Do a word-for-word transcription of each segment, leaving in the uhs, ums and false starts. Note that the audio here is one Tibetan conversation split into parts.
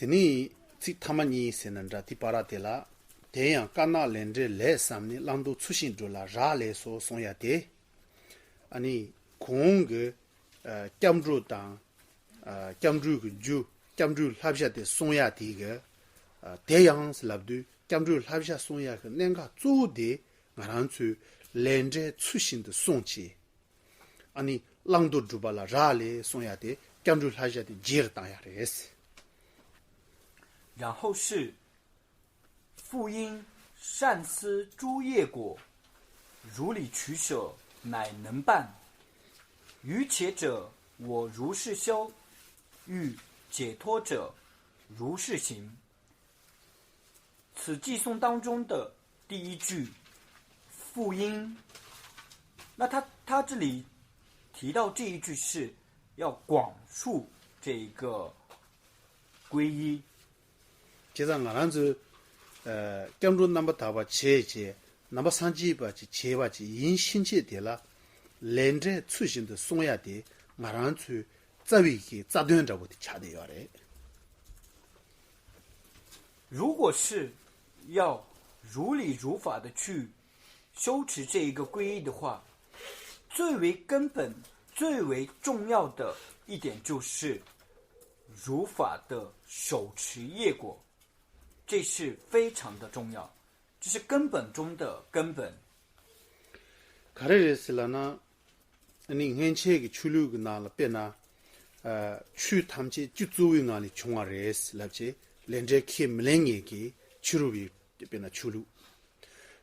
དེ་ནས་ཚིག་ཐ་མ་གཉིས་ཟེར་ན་འདྲ། དེ་བར་དེ་ལ། དེ་ཡང་དཀར་ནག་ལས་འབྲས་ལེགས་བསམས་ནས། བླང་དོར་ཚུལ་བཞིན་སྒྲུབ་ལ་རག་ལས་སོ་གསུང་ཡ་དེ། ཨ་ནི་གོང་གི་ཨ་སྐྱབས་འགྲོ་དང་། ཨ་སྐྱབས་འགྲོའི་གི་རྒྱུ། སྐྱབས་འགྲོའི་བསླབ་བྱ་དེ་གསུང་ཡ་དེ་གི། ཨ་དེ་ཡང་ལབ་དུས་སྐྱབས་འགྲོའི་བསླབ་བྱ་གསུང་ཡ་གི་གནད་འགག་གཙོ་བོ་དེ་ང་རང་ཚོས་ལས་འབྲས་ཚུལ་བཞིན་དུ་བསྲུང་བྱས། ཨ་ནི་བླང་དོར་སྒྲུབ་པ་ལ་རག་ལས་གསུང་ཡ་དེ་སྐྱབས་འགྲོའི་བསླབ་བྱ་དེ་རྗེས་སུ་བཏང་ཡ་རེད། 然后是 复应善思诸业果，如理取舍乃能办。愚且者，我如是修；欲解脱者，如是行。此偈颂当中的第一句，复应。那他他这里提到这一句是要广述这个皈依。 བྱས་ཙང་ང་རང་ཚོས་ཨ་སྐྱབས་འགྲོ་རྣམ་པར་དག་པ་བྱས་བྱས། ནང་པ་སངས་རྒྱས་པ་ཅིག་བྱས་པ་ཅིག་ཡིན་ཕྱིན་ཆད་དེ་ལ་ལས་འབྲས་ཚུལ་བཞིན་དུ་བསྲུང་ཡ་དེ་ང་རང་ཚོའི་རྩ་བའི་གི་རྩ་དོན་འདྲ་པོ་དེ་ཆགས་བསྡད་ཡོད་རེད། 如果是要如理如法的去修持这一个皈依的话，最为根本、最为重要的一点就是如法的手持业果，这是非常的重要，这是根本中的根本。 ག་རེ་རེད་ཟེར་ལབ་ན། ཨ་ནི་སྔོན་ཆད་ཀྱི་ཆོས་ལུགས་ཀྱི་ནང་ལ་དཔེར་ན། ཨ་ཆོས་ཐམས་ཅད་རྒྱུ་གཙོ་བོའི་ངང་ནས་བྱུང་བ་རེད་ལབ་བྱས། ལས་འབྲས་ཁས་མི་ལེན་མཁན་གྱི་ཕྱི་རོལ་པའི་དཔེར་ན་ཆོས་ལུགས།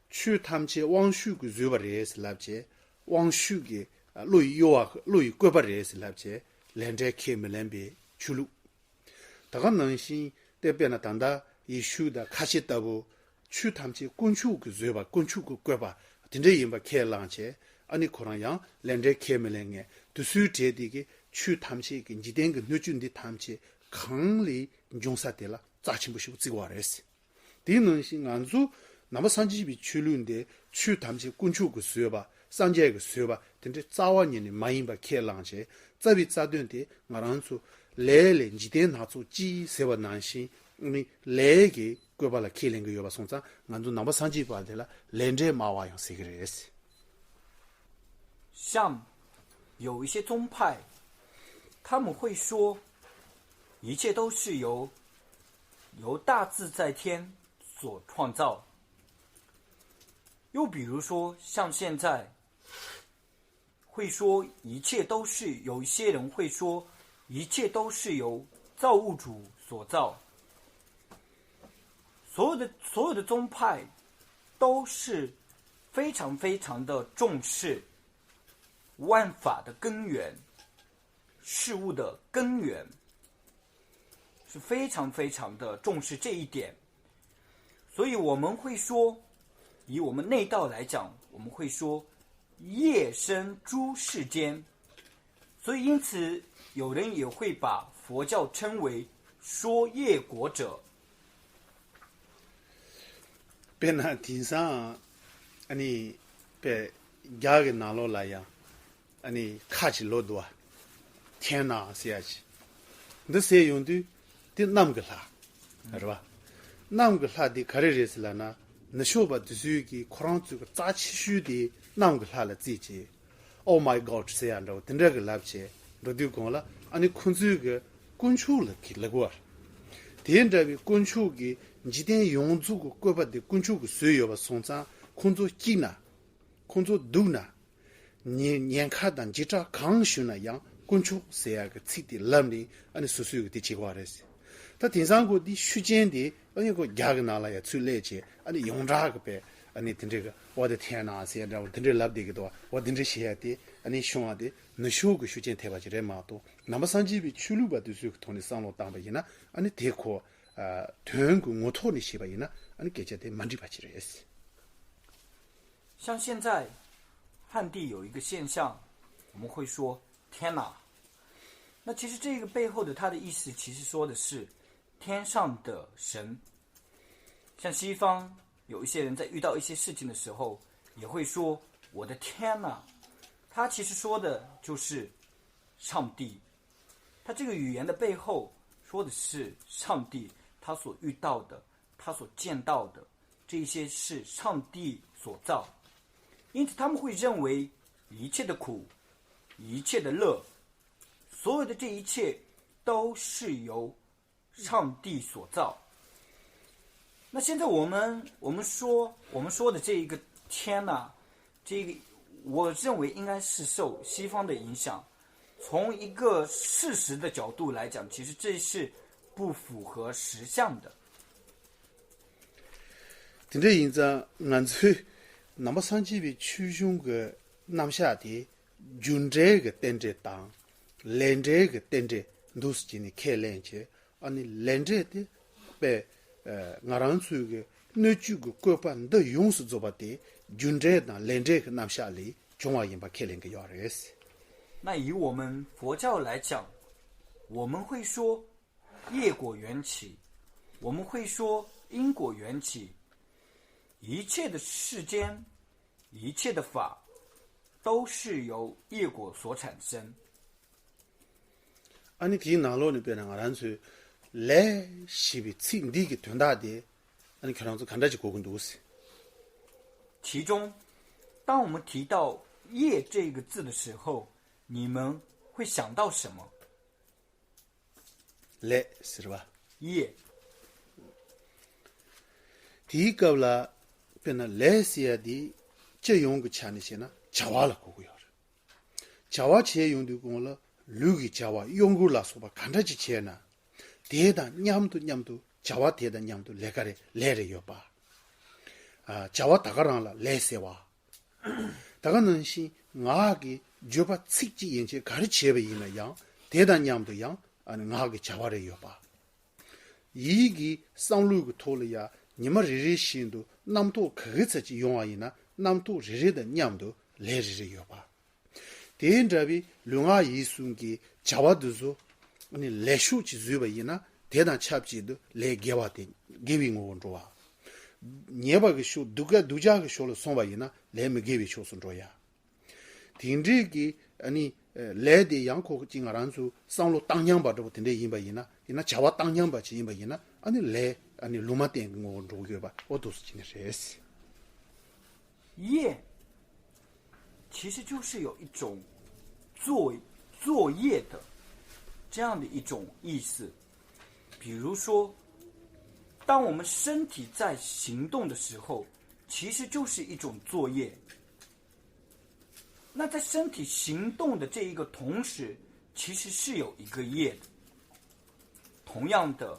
ཆོས་ཐམས་ཅད་དབང་ཕྱུག་གིས་བཟོས་པ་རེད་ལབ་བྱས། དབང་ཕྱུག་གི་ཨ་བློ་ཡི་གཡོ་བ། བློ་ཡི་བཀོད་པ་རེད་ལབ་བྱས། ལས་འབྲས་ཁས་མི་ལེན་པའི་ཆོས་ལུགས། ད་ག་ནང་བཞིན་དེ་དཔེར་ན་ད་ལྟ་ཡེ་ཤུ་དང་ཁ་ཆེ་ལྟ་བུ། ཆོས་ཐམས་ཅད་དཀོན་མཆོག་གིས་བཟོས་པ། དཀོན་མཆོག་གིས་བཀོད་པ་དེ་འདྲ་ཡིན་པ་ཁས་བླངས་བྱས། ཨ་ནི་ཁོ་རང་ཡང་ལས་འབྲས་ཁས་མི་ལེན་མཁན། དེ་ཚོའི་གྲས་དེ་གིས་ཆོས་ཐམས་ཅད་ཀྱི་འཇིག་རྟེན་གྱི་སྣོད་བཅུད་འདི་ཐམས་ཅད་གང་ལས་འབྱུང་ས་དེ་ལ་རྩ་ཆེན་པོ་ཞིག་བརྩི་བ་རེད། དེའི་ནང་བཞིན་ང་ཚོ་ནང་པ་སངས་རྒྱས་པའི་ཆོས་ལུགས་འདི་ཆོས་ཐམས་ཅད་དཀོན་མཆོག་གིས་བཟོས་པ། སངས་རྒྱས་ཀྱིས་བཟོས་པ་དེ་འདྲའི་རྩ་བ་ཉིད་ནས་མ་ཡིན་པ་ཁས་བླངས་བྱས། རྩ་བའི་རྩ་དོན་དེ་ང་རང་ཚོ་ལས་ལས་འཇིག་རྟེན་སྣ་ཚོགས་སྐྱིད་ཟེར་བ་ནང་བཞིན་ནི་ལས་ཀྱི་བཀོད་པ་ལ་ཁས་ལེན་གྱི་ཡོད་པ་སོང་ཙང་། ང་ཚོ་ནང་པ་སངས་རྒྱས་པ་དེ་ལ་ལས་འབྲས་སྨྲ་བ་ཡང་ཟེར་གྱི་རེད། 像有一些宗派，他们会说，一切都是由由大自在天所创造。又比如说，像现在会说，一切都是有一些人会说，一切都是由造物主所造。所有的所有的宗派都是非常非常的重视万法的根源，事物的根源，是非常非常的重视这一点。所以我们会说，以我们内道来讲，我们会说，业生诸世间。所以因此，有人也会把佛教称为说业果者。 དཔེར་ན་དེང་སང་ཨ་ནི་དཔེ་རྒྱ་གི་ནང་ལོགས་ལ་ཡང་ཨ་ནི་ཁ་ཅིག་ལོག་འདུག་བ། ཐན་ན་ཟེར་ཡ་ཅིག་འདི་ཟེར་ཡོང་དུས། དེ་གནམ་གྱི་ལྷ་རེད་བ། གནམ་གྱི་ལྷ་འདི་ག་རེ་རེད་ཟེར་ལབ་ན། ནུབ་ཕྱོགས་པ་དེ་ཚོས་ཀྱིས་ཁོ་རང་ཚོའི་གི་རྩ་ཆེ་ཤོས་དེ་གནམ་གྱི་ལྷ་ལ་བརྩིས་བྱས། Oh my God ཟེར་ཡ་འདྲ་བོ་དེ་འདྲ་གི་ལབ་བྱས་འགྲོ་དུས་གོང་ལ། ཨ་ནི་ཁོ་ཚོའི་གི་དཀོན་མཆོག་ལ་གི་ལབ་དགོས་པ། དེ་འདྲ་བའི་དཀོན་མཆོག་གི་འཇིག་རྟེན་ཡོངས་རྫོགས་ཀྱི་བཀོད་པ་དེ་དཀོན་མཆོག་གིས་བཟོས་ཡོད་པ་སོང་ཙང་། ཁོ་ཚོ་སྐྱིད་ན། ཁོ་ཚོ་སྡུག་ན། ཉེན་ཉེན་ཁ་དང་འཇིགས་སྐྲག་གང་བྱུང་ན་ཡང་དཀོན་མཆོག་ཟེར་ཡ་གི་ཚིག་དེ་ལབ་ནས། ཨ་ནི་སོ་སོའི་གི་དེ་བྱེད་དགོས་པ་རེད། ད་དེང་སང་ཁོ་འདི་ཤུགས་རྐྱེན་དེ་ཨ་ནི་ཁོ་རྒྱ་གི་ནང་ལ་ཡ་ཚུར་སླེབས་བྱས། ཨ་ནི་ཡོངས་གྲགས་ཀྱི་དཔེ་ཨ་ནི་དེ་འདྲའི་གི་འོ་དེ་ཐན་ན་ཟེར་འདྲ་བོ་དེ་འདྲའི་ལབ་བསྡད་ཀྱི་འདུག་བ། འོ་དེ་འདྲའི་བཤད་ཡ་དེ་ཨ་ནི་བྱུང་བ་དེ་ནུབ་ཕྱོགས་ཀྱི་ཤུགས་རྐྱེན་ཐེབས་པ་ཅིག་རེད་མ་གཏོགས། ནང་པ་སངས་རྒྱས་པའི་ཆོས་ལུགས་པ་དེ་ཚོའི་གི་ཐོག་ནས་བསམ་བློ་བཏང་པ་ཡིན་ན། ཨ་ནི་དེ་ཁོ་ཨ་དོན་གྱི་ངོ་ཐོག་ནས་བཤད་པ་ཡིན་ན། ཨ་ནི་སྐད་ཆ་དེ་མ་འགྲིག་པ་ཅིག་རེད། 像现在汉地有一个现象，我们会说 天哪。那其实这个背后的它的意思，其实说的是天上的神。像西方有一些人在遇到一些事情的时候，也会说“我的天哪”，他其实说的就是上帝。他这个语言的背后说的是上帝他所遇到的、他所见到的这些是上帝所造，因此他们会认为一切的苦、一切的乐，所有的这一切都是由上帝所造。那现在我们我们说我们说的这一个天呐，这个我认为应该是受西方的影响。从一个事实的角度来讲，其实这是不符合实相的。དེ་འདྲ་ཡིན་ཙང་ང་ཚོའི་ནང་པ་སངས་རྒྱས་པའི་ཆོས་གཞུང་གི་རྣམ་གཞག་དེ་རྒྱུ་འབྲས་ཀྱི་རྟེན་འབྲེལ་དང་ལས་འབྲས་ཀྱི་རྟེན་འབྲེལ་འདུག་སེ་བྱས་ནས་ཁས་ལེན་བྱས། ཨ་ནི་ལས་འབྲས་དེ་དཔེ་ང་རང་ཚོའི་གི་སྣོད་བཅུད་ཀྱི་བཀོད་པ་འདི་ཡོངས་སུ་རྫོགས་པ་དེ་རྒྱུ་འབྲས་དང་ལས་འབྲས་ཀྱི་རྣམ་གཞག་ལས་བྱུང་བ་ཡིན་པ་ཁས་ལེན་གྱི་ཡོད་རེད། 那以我们佛教来讲，我们会说业果缘起，我们会说因果缘起，一切的世间，一切的法，都是由业果所产生。 ཨ་ནི་དེའི་ནང་ལོགས་ནས་དཔེར་ན་ང་རང་ཚོའི་ལས་ཞེས་པའི་ཚིག་འདི་གི་དོན་དག་དེ་ཨ་ནི་ཁྱོད་རང་ཚོ་ག་འདྲ་ཅིག་གོ་གི་འདུག་ཟེར། 其中，当我们提到业这个字的时候，你们会想到什么？ ལས་ཟེར་བ། 业 དེའི་སྐབས་ལ་དཔེར་ན་ལས་ཟེར་ཡ་དེ་སྤྱི་ཡོངས་ཀྱི་ཆ་ནས་བཤད་ན་བྱ་བ་ལ་གོ་གི་ཡོད་རེད། བྱ་བ་བྱས་ཡོང་དུས་གོང་ལ་ལུས་ཀྱི་བྱ་བ་གཡོ་འགུལ་ལ་སོགས་པ་ག་འདྲ་ཅིག་བྱས་ན། དེ་དང་མཉམ་དུ་མཉམ་དུ་བྱ་བ་དེ་དང་མཉམ་དུ་ལས་ཀ་རེ་ལས་རེ་ཡོད་པ། ཨ་བྱ་བ་ད་ག་རང་ལ་ལས་ཟེར་བ། ད་ག་ནང་བཞིན་ངག་གི་བརྗོད་པ་ཚིག་གཅིག་ཡན་ཆད་ག་རེ་བྱས་པ་ཡིན་ན་ཡང་དེ་དང་མཉམ་དུ་ཡང་ཨ་ནི་ངག་གི་བྱ་བ་རེ་ཡོད་པ། ཡིད་ཀྱི་བསམ་བློའི་གི་ཐོག་ལ་ཡང་ཉི་མ་རེ་རེ་བཞིན་དུ་རྣམ་རྟོག་ག་གི་ཚད་ཅིག་ཡོང་བ་ཡིན་ན་རྣམ་རྟོག་རེ་རེ་དང་མཉམ་དུ་ལས་རེ་རེ་ཡོད་པ། དེ་འདྲ་བའི་ལུས་ངག་ཡིད་གསུམ་གྱི་བྱ་བ་འདི་ཚོ་ནི་ལས་ཤུགས་ཀྱིས་བཟོས་པ་ཡིན་ན་དེ་དང་ཆབས་ཅིག་ཏུ་ལས་དགེ་བ་དེ་དགེ་བའི་ངོ་བོར་འགྲོ་བ། ཉེས་པ་གི་ཕྱོགས་སྡུག་ག་སྡུག་ཅག་གི་ཕྱོགས་ལ་སོང་བ་ཡིན་ན་ལས་མི་དགེ་བའི་ཕྱོགས་སུ་འགྲོ་ཡ། དེ་འདྲའི་གི་ཨ་ནི་ལས་དེ་ཡང་ཁོ་ཅིག་ང་རང་ཚོའི་བསམ་བློ་བཏང་སྙོམས་པ་འདྲ་པོ་དེ་འདྲ་ཡིན་པ་ཡིན་ན་ཡིན་ན་བྱ་བ་བཏང་སྙོམས་པ་ཅིག་ཡིན་པ་ཡིན་ན་ཨ་ནི་ལས་ཨ་ནི་ལུང་མ་བསྟན་གི་ངོ་བོར་འགྲོ་གི་ཡོད་པ་འོ་འདུག་སེ་བྱས་ནས་རེད། 业其实就是有一种作作业的这样的一种意思。比如说，当我们身体在行动的时候，其实就是一种作业。那在身体行动的这一个同时，其实是有一个业的。同样的，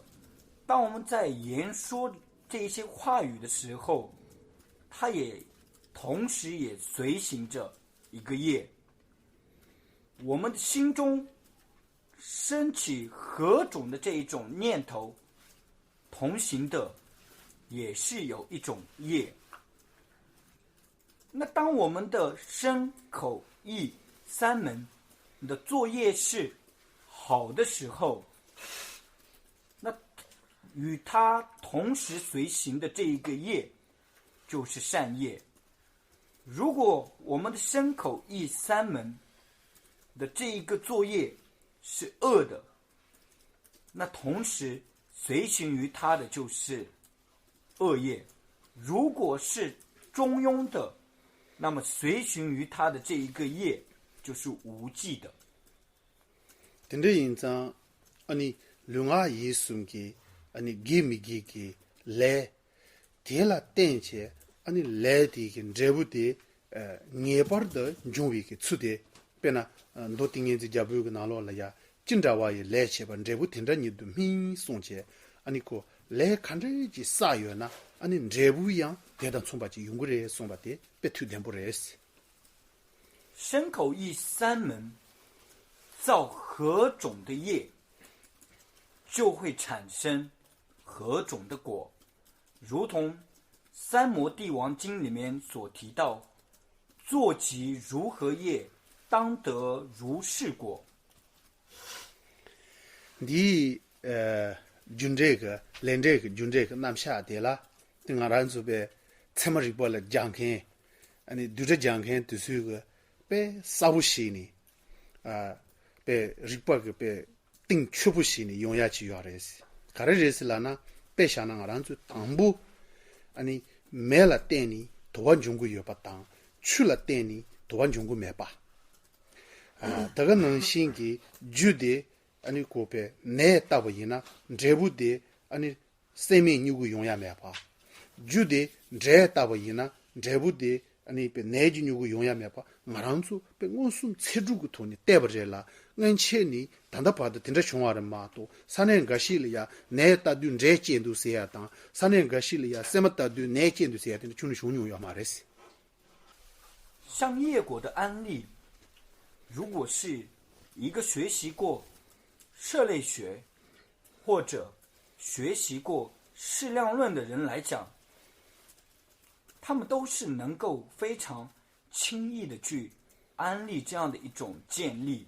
当我们在言说这一些话语的时候，它也同时也随行着一个业。我们的心中升起何种的这一种念头，同行的也是有一种业。那当我们的身口意三门的作业是好的时候，那与它同时随行的这一个业就是善业。如果我们的身口意三门的这一个作业是恶的，那同时随行于它的就是恶业。如果是中庸的，那么随行于它的这一个业就是无记的。 དེ་འདྲ་ཡིན་ཙང་ཨ་ནི་ལུས་ངག་ཡིད་གསུམ་གྱི་ཨ་ནི་དགེ་མི་དགེ་གི་ལས། དེ་ལ་བརྟེན་བྱས་ཨ་ནི་ལས་དེ་གི་འབྲས་བུ་དེ་ངེས་པར་དུ་འབྱུང་བའི་གི་ཚུལ་དེ། དཔེར་ན་མདོ་ཏིང་ངེ་འཛིན་རྒྱལ་པོའི་གི་ནང་ལོགས་ལ་ཡ་ཅི་འདྲ་བ་ཡི་ལས་བྱས་པ་འབྲས་བུ་དེ་འདྲ་ཉིད་དུ་སྨིན་གསུངས་བྱས། ཨ་ནི་ཁོ་ལས་ག་འདྲ་ཅིག་བསགས་ཡོད་ན་ཨ་ནི་འབྲས་བུ་ཡང་དེ་དང་མཚུངས་པ་ཅིག་ཡོང་གི་རེད་གསུངས་པ་དེ་དཔེ་ཐུགས་བདེན་པོ་རེད། 身口意三门造何种的业，就会产生何种的果。如同《三摩地王经》里面所提到，作及如何业，当得如是果。 འདིའི་རྒྱུ་འབྲས་ཀྱི་ལས་འབྲས་ཀྱི་རྒྱུ་འབྲས་ཀྱི་རྣམ་གཞག་དེ་ལ་དེ་ང་རང་ཚོ་པའི་ཚད་མ་རིག་པ་ལ་སྦྱང་མཁན་ཨ་ནི་བསྡུས་གྲྭ་སྦྱང་མཁན་དེ་ཚོས་ཀྱི་དཔེ་གསལ་པོ་ཞིག་ནས་ཨ་དཔེ་རིག་པ་གི་དཔེ་ གཏིང་ཆེ་པོ་ཞིག་ནས་ཡོང་ཡ་ཅིག་ཡོད་རེད། ག་རེ་རེད་ཟེར་ལབ་ན། དཔེ་བཞག་ན་ང་རང་ཚོས་དང་པོ་ཨ་ནི་མེ་ལ་བརྟེན་ནས་དུ་བ་འབྱུང་གི་ཡོད་པ་དང་། ཆུ་ལ་བརྟེན་ནས་དུ་བ་འབྱུང་གི་མེད་པ། ཨ་ད་ག་ནང་བཞིན་གྱི་རྒྱུ་དེ་ཨ་ནི་ཁོ་པའི་ནས་བཏབ་པ་ཡིན་ན་འབྲས་བུ་དེ་ཨ་ནི་སྲན་མས་སྨྱུ་གུ་ཡོང་ཡ་མེད་པ། རྒྱུ་དེ་འབྲས་བཏབ་པ་ཡིན་ན་འབྲས་བུ་དེ་ཨ་ནི་པའི་ནས་ཀྱི་སྨྱུ་གུ་ཡོང་ཡ་མེད་པ། ང་རང་ཚོ་པའི་མངོན་སུམ་ཚེ་སྒྲུབ་ཀྱི་ཐོག་ནས་བལྟས་པ་རེད་ལ། སྔོན་ཆད་ནས་ད་ལྟ་བར་དུ་དེ་འདྲ་བྱུང་བ་རེད་མ་གཏོགས། ས་གནས་འགའ་ཞིག་ལ་ཡ་ནས་བཏབ་དུས་འབྲས་སྐྱེས་འདུག་ཟེར་ཡ་དང་། ས་གནས་འགའ་ཞིག་ལ་ཡ་སྲན་མ་བཏབ་དུས་ནས་སྐྱེས་འདུག་ཟེར་ཡ་དེ་འདྲ་ཁྱོན་ནས་བྱུང་མྱོང་ཡོད་མ་རེད། 像叶果的案例，如果是一个学习过社类学或者学习过适量论的人来讲，他们都是能够非常轻易的去安利这样的一种建立。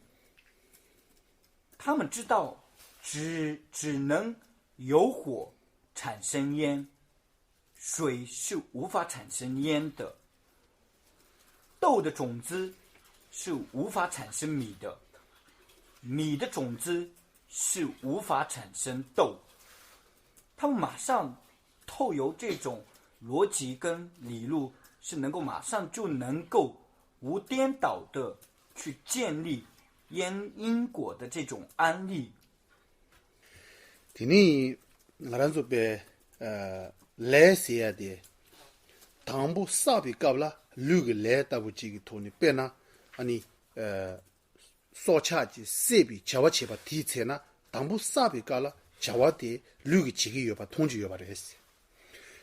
他们知道只只能有火产生烟，水是无法产生烟的。豆的种子是无法产生米的，米的种子是无法产生豆。他们马上透由这种逻辑跟理路，是能够马上就能够无颠倒的去建立因因果的这种安利。 དེ་ནས་ང་རང་ཚོ་པའི་ལས་ཟེར་ཡ་དེ་དང་པོ་བསགས་པའི་སྐབས་ལ་ལུས་ཀྱི་ལས་ལྟ་བུ་གཅིག་གི་ཐོག་ནས། དཔེར་ན་ཨ་ནི་སྲོག་ཆགས་ཀྱི་བསད་པའི་བྱ་བ་བྱེད་པ་དེའི་ཚེ་ན། དང་པོ་བསགས་པའི་སྐབས་ལ་བྱ་བ་དེ་ལུས་ཀྱིས་བྱེད་ཀྱི་ཡོད་པ་མཐོང་རྒྱུ་ཡོད་པ་རེད།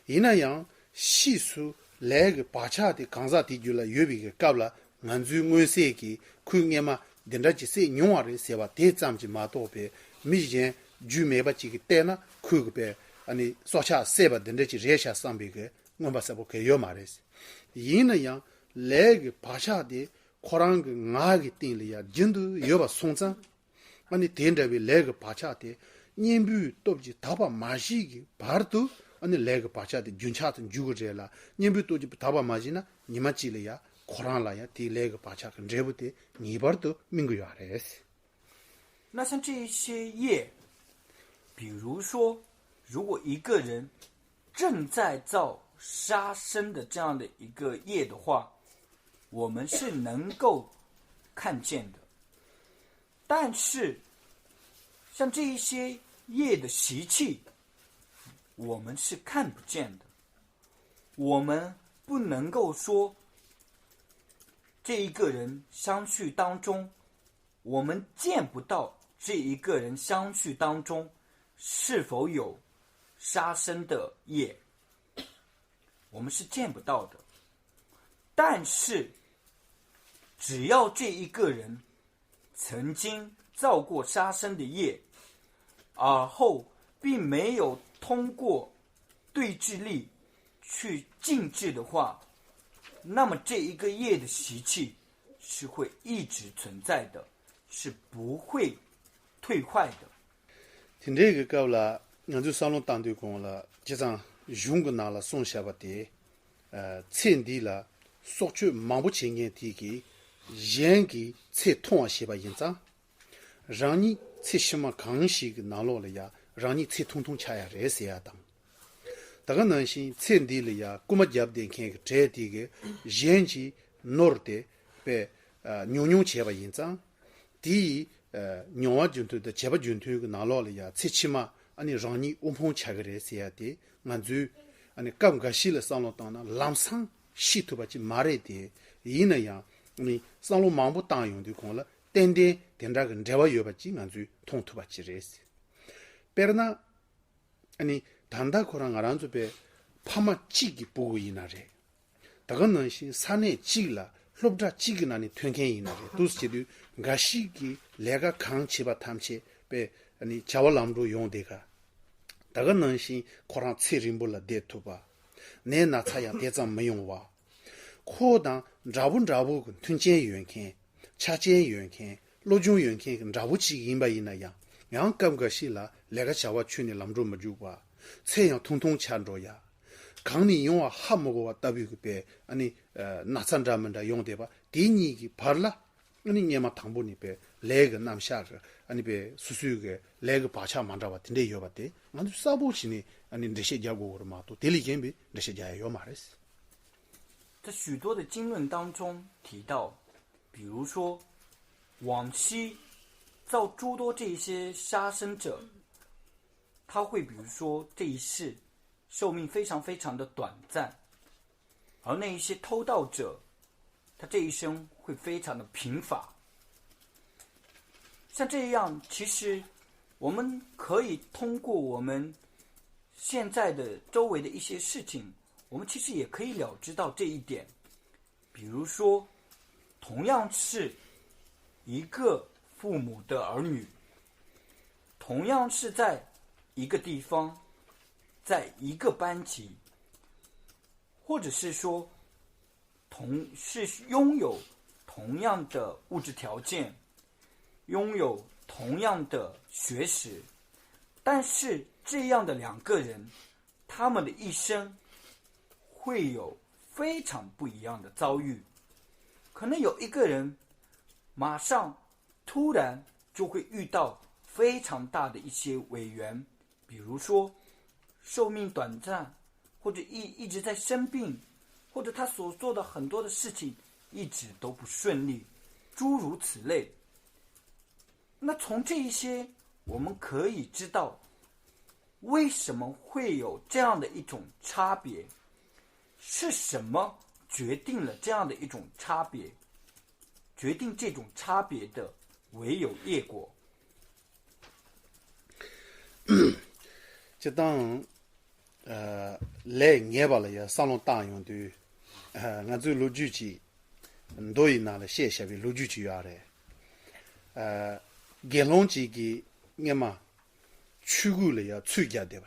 ཡིན་ན་ཡང་ཕྱིས་སུ་ལས་ཀྱི་བག་ཆགས་དེ་གང་ཟག་དེ་རྒྱུད་ལ་ཡོད་པའི་གི་སྐབས་ལ། ང་ཚོའི་མངོན་གསལ་གྱིས་ཁོས་སྔས་མ་འདི་འདྲ་ཅིག་བསད་མྱོང་བ་རེད་ཟེར་བ་དེ་ཙམ་གྱིས་མ་གཏོགས་པའི་མི་གཞན་རྒྱུས་མེད་པ་ཅིག་གིས་བལྟས་ན། ཁོས་གི་པའི་ཨ་ནི་སྲོག་ཆགས་བསད་པ་འདི་འདྲ་ཅིག་རེད་ཤག་བསམ་པའི་གི་མངོན་པ་གསལ་པོ་གི་ཡོད་མ་རེད། ཡིན་ན་ཡང་ལས་ཀྱི་བག་ཆགས་དེ་ཁོ་རང་གི་ངག་གི་སྟེང་ལ་ཡང་རྒྱུན་དུ་ཡོད་པ་སོང་ཙང་། ཨ་ནི་དེ་འདྲ་བའི་ལས་ཀྱི་བག་ཆགས་དེ་གཉེན་པོའི་སྟོབས་ཀྱིས་དག་པ་མ་བྱས་ཀྱི་བར་དུ། ཨ་ནི་ལས་ཀྱི་བག་ཆགས་དེ་རྒྱུན་ཆགས་སུ་འཇུག་གི་རེད་ལ། གཉེན་པོའི་སྟོབས་ཀྱིས་དག་པ་མ་བྱས་ན་ཉི་མ་གཅིག་ལ་ཡ་ཁོ་རང་ལ་ཡ་དེའི་ལས་ཀྱི་བག་ཆགས་ཀྱི་འབྲས་བུ་དེ་ངེས་པར་དུ་སྨིན་གྱི་ཡོད་རེད། 那像这一些业，比如说，如果一个人正在造杀生的这样的一个业的话，我们是能够看见的。但是，像这一些业的习气，我们是看不见的。我们不能够说这一个人相续当中，我们见不到这一个人相续当中是否有杀生的业，我们是见不到的。但是，只要这一个人曾经造过杀生的业，而后并没有通过对治力去禁制的话，那么这一个业的习气是会一直存在的，是不会退坏的。 དེ་འདྲའི་གི་སྐབས་ལ་ང་ཚོས་བསམ་བློ་བཏང་དུས་གོང་ལ། བྱས་ཙང་གཞུང་གི་ནང་ལ་གསུངས་བཞག་པ་དེ། ཚེ་འདི་ལ་སྲོག་གཅོད་མང་པོ་བྱེད་མཁན་དེ་གིས་གཞན་གྱི་ཚེ་ཐུང་བ་བྱེད་པ་ཡིན་ཙང་། རང་ཉིད་ཚེ་ཕྱི་མ་གང་ཞིག་གི་ནང་ལོགས་ལ་ཡ་རང་ཉིད་ཚེ་ཐུང་ཐུང་ཆགས་ཡ་རེད་ཟེར་ཡ་དང་། ད་ག་ནང་བཞིན་ཚེ་འདི་ལ་ཡ་རྐུན་མ་རྒྱབ་བསྡད་མཁན་གྱི་གྲས་དེ་གིས་གཞན་གྱི་ནོར་དེ་པའི་ཉུང་ཉུང་བྱས་པ་ཡིན་ཙང་། དེ་ཡི་མྱོང་བ་རྒྱུ་མཐུན་དང་བྱས་པ་རྒྱུ་མཐུན་གྱི་ནང་ལོགས་ལ་ཡ་ཚེ་ཕྱི་མ་ཨ་ནི་རང་ཉིད་དབུལ་ཕོངས་ཆགས་ཀྱི་རེད་ཟེར་ཡ་དེ། ང་ཚོས་ཨ་ནི་སྐབས་འགའ་ཞིག་ལ་བསམ་བློ་བཏང་ན་ལམ་སང་ཤེས་ཐུབ་པ་ཅིག་མ་རེད་དེ། ཡིན་ན་ཡང་ཨ་ནི་བསམ་བློ་མང་པོ་བཏང་ཡོང་དུས་གོང་ལ་ཏན་ཏན་དེ་འདྲ་གི་འབྲེལ་བ་ཡོད་པ་ཅིག་ང་ཚོས་མཐོང་ཐུབ་པ་ཅིག་རེད། དཔེར་ན། ཨ་ནི་ད་ལྟ་ཁོ་རང་ང་རང་ཚོ་པའི་ཕ་མ་གཅིག་གི་སྤུ་གུ་ཡིན་ན་རེད། ད་ག་ནང་བཞིན་ས་གནས་གཅིག་ལ་སློབ་གྲྭ་གཅིག་གི་ནང་ནས་ཐོན་མཁན་ཡིན་ན་རེད། འདུག་སེ་བྱེད་དུས་འགའ་ཞིག་གིས་ལས་ཀ་གང་བྱེད་པ་ཐམས་ཅད་པའི་ཨ་ནི་བྱ་བ་ལམ་འགྲོ་ཡོང་བསྡད་ག། ད་ག་ནང་བཞིན་ཁོ་རང་ཚེ་རིང་པོ་ལ་བསྡད་ཐུབ་པ། ནད་ན་ཚ་ཡང་དེ་ཙམ་མི་ཡོང་བ། ཁོ་དང་འདྲ་པོ་འདྲ་པོ་གི་མཐུན་རྐྱེན་ཡོད་མཁན། ཆ་རྐྱེན་ཡོད་མཁན། བློ་སྦྱོང་ཡོད་མཁན་གྱི་འདྲ་པོ་གཅིག་ཡིན་པ་ཡིན་ན་ཡང་། ཡང་སྐབས་འགའ་ཞིག་ལ་ལས་ཀ་བྱ་བ་ཁྱོན་ནས་ལམ་འགྲོ་མི་འཇུག་པ། ཚེ་ཡང་ཐུང་ཐུང་ཆགས་འགྲོ་ཡ། གང་ནས་ཡོང་བ་ཧ་མི་གོ་བ་ལྟ་བུའི་གི་པའི་ཨ་ནི་ན་ཚ་འདྲ་མི་འདྲ་ཡོང་བསྡད་པ་དེ་གཉིས་ཀྱི་བར་ལ། ཨ་ནི་སྔས་མ་དང་པོ་ནས་པའི་ལས་ཀྱི་རྣམ་གཞག་གི་ ཨ་ནི་པའི་སོ་སོའི་གི་ལས་ཀྱི་བག་ཆགས་མ་འདྲ་བ་དེ་འདྲས་ཡོད་པ་དེ་ང་ཚོས་གསལ་པོ་བྱས་ནས་ཨ་ནི་འགྲེལ་བཤད་རྒྱག་དགོས་ཀྱི་རེད་མ་གཏོགས་དེ་ལས་གཞན་པའི་འགྲེལ་བཤད་རྒྱག་ཡ་ཡོད་མ་རེད། 在许多的经论当中提到，比如说，往昔造诸多这些杀生者，他会比如说这一世寿命非常非常的短暂，而那一些偷盗者，他这一生会非常的贫乏。像这样，其实我们可以通过我们现在的周围的一些事情，我们其实也可以了知到这一点。比如说，同样是一个父母的儿女，同样是在一个地方，在一个班级，或者是说同是拥有同样的物质条件，拥有同样的学识，但是这样的两个人，他们的一生会有非常不一样的遭遇。可能有一个人马上突然就会遇到非常大的一些违缘，比如说寿命短暂，或者一一直在生病，或者他所做的很多的事情一直都不顺利，诸如此类。那从这一些，我们可以知道为什么会有这样的一种差别，是什么决定了这样的一种差别，决定这种差别的唯有业果。这当ལས་ངན་པ་ལ་ཡང་བསམ་བློ་བཏང་ཡོང་དུས། ང་ཚོའི་ལོ་རྒྱུས་ཀྱི་མདོ་ཡི་ནང་ལ་བཤད་བཞག་པའི་ལོ་རྒྱུས་ཀྱི་ཡོད་རེད། དགེ་སློང་གཅིག་གིས་སྔན་མ་ཆོས་གོས་ལ་ཡང་ཚོས་བརྒྱབ་བསྡད་པ་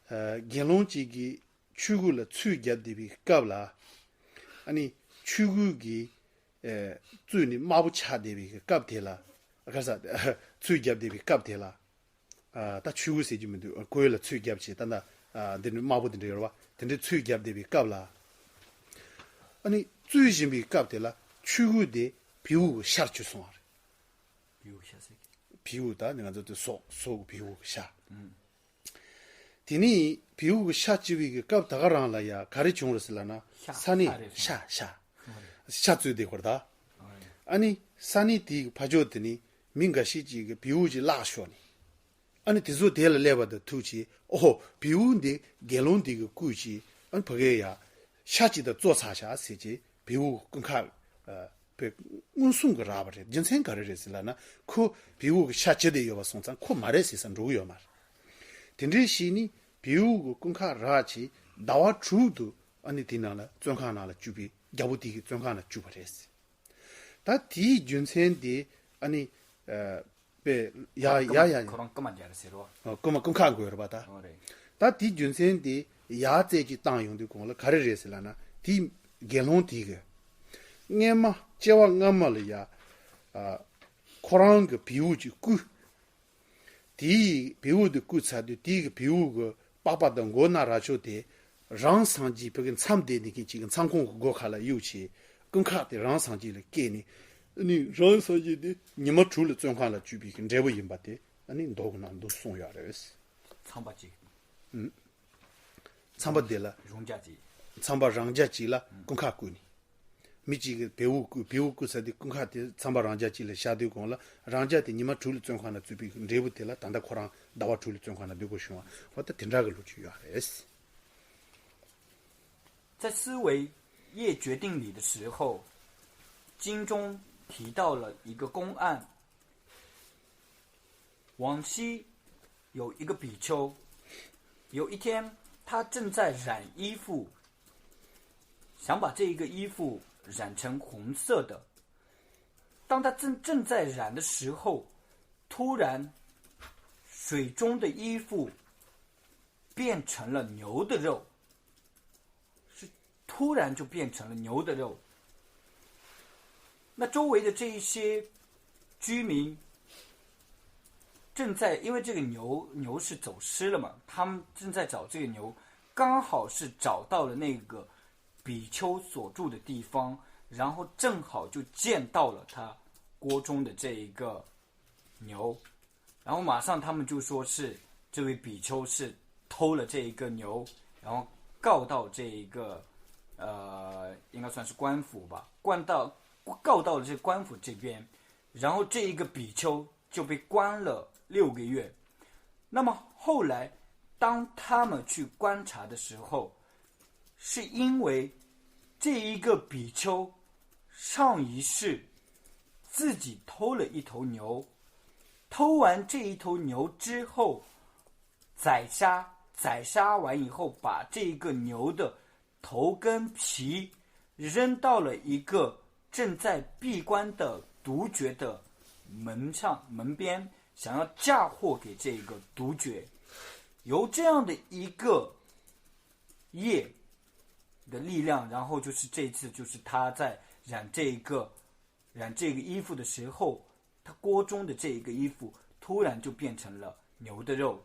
རེད། དགེ་སློང་གཅིག་གིས་ཆོས་གོས་ལ་ཚོས་བརྒྱབ་བསྡད་པའི་སྐབས་ལ། ཨ་ནི་ཆོས་གོས་ཀྱི་ཚོས་ནི་དམར་པོ་ཆགས་བསྡད་པའི་སྐབས་དེ་ལ། ག་ས་ཚོས་བརྒྱབ་བསྡད་པའི་སྐབས་དེ་ལ། ད་ཆོས་གོས་ཟེར་གྱི་མི་འདུག་གོས་ལ་ཚོས་བརྒྱབ་བྱས་ད་ལྟ་འདི་ནི་དམར་པོ་དེ་འདྲ་ཡོད་རེད་བ། དེ་འདྲའི་ཚོས་བརྒྱབ་བསྡད་པའི་སྐབས་ལ། ཨ་ནི་ཚོས་བཞིན་པའི་སྐབས་དེ་ལ་ཆོས་གོས་དེ་བེའུ་གི་ཤར་བཅུག་སོང་བ་རེད། བེའུ་ཤ་ཟེར་གི། བེའུ་ད་ནི་ང་ཚོ་དེ་སོག་སོག་གི་བེའུ་གི་ཤ། ཨུམ། དེ་ནི་བེའུ་གི་ཤ་བཅུག་པའི་གི་སྐབས་ད་ག་རང་ལ་ཡ་ག་རེ་བྱུང་རེད་ཟེར་ལབ་ན། ཤ་ས་ནི་ས་རེད། ཤ་ཤ་ཤ་བཙོས་དེ་སྐོར་ད། ཨ་ནི་ས་ནི་དེའི་གི་ཕ་ཕྱོགས་དེ་ནི་མི་འགའ་ཤས་ཅིག་གི་བེའུ་ཅིག་བརླག་ཤོར་ནི། ཨ་ནི་དེ་ཚོ་དེ་ལ་སླེབས་པ་དང་ཐུག་ཅིག་ཨོ་བེའུ་འདི་དགེ་སློང་འདི་གི་སྐུ་ཅིག་ཨ་ནི་ཕ་གིར་ཡ་ཤ་ཅིག་དང་བཙོ་ཚར་ཤག་ཟེར་ཅིག་བེའུ་སྐུ་ཁ་པའི་མངོན་སུམ་གྱིས་རག་པ་རེད། རྒྱུ་མཚན་ག་རེ་རེད་ཟེར་ལབ་ན། ཁོ་བེའུ་གི་ཤ་བཅད་དེ་ཡོད་པ་སོང་ཙང་ཁོ་མ་རེད་ཟེར་ས་འགྲོ་གི་ཡོད་མ་རེད། དེ་འདྲའི་ཞིག་ནི་བེའུ་གི་སྐུ་ཁ་རག་ཅིག་ཟླ་བ་དྲུག་ཏུ་ཨ་ནི་དེ་ནང་ལ་བཙོན་ཁང་ནང་ལ་བཅུག་པའི་རྒྱལ་པོ་དེ་གི་བཙོན་ཁང་ལ་བཅུག་པ་རེད། ད་དེའི་རྒྱུ་མཚན་དེ་ཨ་ནི་པའི་ཡ་ཡ་ཡ་ཁོ་རང་རྐུ་མ་རྒྱག་རེད་ཟེར་རོ། རྐུ་མ་སྐུ་ཁ་དགོས་རེད་པ་ད། ཨོ་རེད། ད་དེའི་རྒྱུ་མཚན་དེ་ཡ་རྩད་ཅིག་བཏང་ཡོང་དུས་གོང་ལ་ག་རེ་རེད་ཟེར་ལབ་ན། དེའི་དགེ་སློང་དེ་གི་སྔན་མ་སྐྱེ་བ་སྔ་མ་ལ་ཡ་ཨ་ཁོ་རང་གི་བེའུ་ཅིག་རྐུ། དེའི་བེའུ་དེ་རྐུ་ཚར་དུས་དེའི་གི་བེའུ་གི་པགས་པ་དང་མགོ་ན་ར་ཅོ་དེ་རང་སངས་རྒྱས་ཕ་གི་མཚམས་བསྡད་ནས་ཀྱི་ཅིག་མཚམས་ཁོང་གི་སྒོ་ཁ་ལ་གཡུག་བྱས། སྐུ་ཁ་དེ་རང་སངས་རྒྱས་ལ་བསྐྱལ་ནས། ཨ་ནི་རང་སངས་རྒྱས་དེ་ཉི་མ་དྲུག་ལ་བཙོན་ཁང་ལ་བཅུག་པའི་གི་འབྲས་བུ་ཡིན་པ་དེ་ཨ་ནི་མདོ་གི་ནང་འདུག་གསུངས་ཡོད་རེད། ཚངས་པ་གཅིག་ཚངས་པ་དེ་ལ་རང་རྒྱལ་གཅིག་ཚངས་པ་རང་རྒྱལ་གཅིག་ལ་སྐུ་ཁ་བརྐུས་ནས། མི་གཅིག་གིས་བེའུ་རྐུ་བེའུ་རྐུ་ཚར་དུས་སྐུ་ཁ་དེ་ཚངས་པ་རང་རྒྱལ་གཅིག་ལ་བཞག་དུས་གོང་ལ་རང་རྒྱལ་དེ་ཉི་མ་དྲུག་ལ་བཙོན་ཁང་ལ་བཅུག་པའི་འབྲས་བུ་དེ་ལ་ད་ལྟ་ཁོ་རང་ཟླ་བ་དྲུག་ལ་བཙོན་ཁང་ལ་སྡོད་དགོས་བྱུང་བ། འོ་ད་དེ་འདྲ་གི་ལོ་རྒྱུས་ཡོད་རེད། 在思维业决定理的时候，经中提到了一个公案。往昔有一个比丘，有一天他正在染衣服，想把这一个衣服染成红色的。当他正正在染的时候，突然水中的衣服变成了牛的肉，是突然就变成了牛的肉。那周围的这一些居民正在，因为这个牛牛是走失了嘛，他们正在找这个牛，刚好是找到了那个比丘所住的地方，然后正好就见到了他锅中的这一个牛，然后马上他们就说是这位比丘是偷了这一个牛，然后告到这一个呃，应该算是官府吧，关到告到了这官府这边，然后这一个比丘就被关了六个月。那么后来，当他们去观察的时候，是因为这一个比丘上一世自己偷了一头牛，偷完这一头牛之后宰杀，宰杀完以后把这个牛的头跟皮扔到了一个正在闭关的独角的门上门边，想要嫁祸给这个独角。由这样的一个业的力量，然后就是这一次就是他在染这个染这个衣服的时候，他锅中的这一个衣服突然就变成了牛的肉，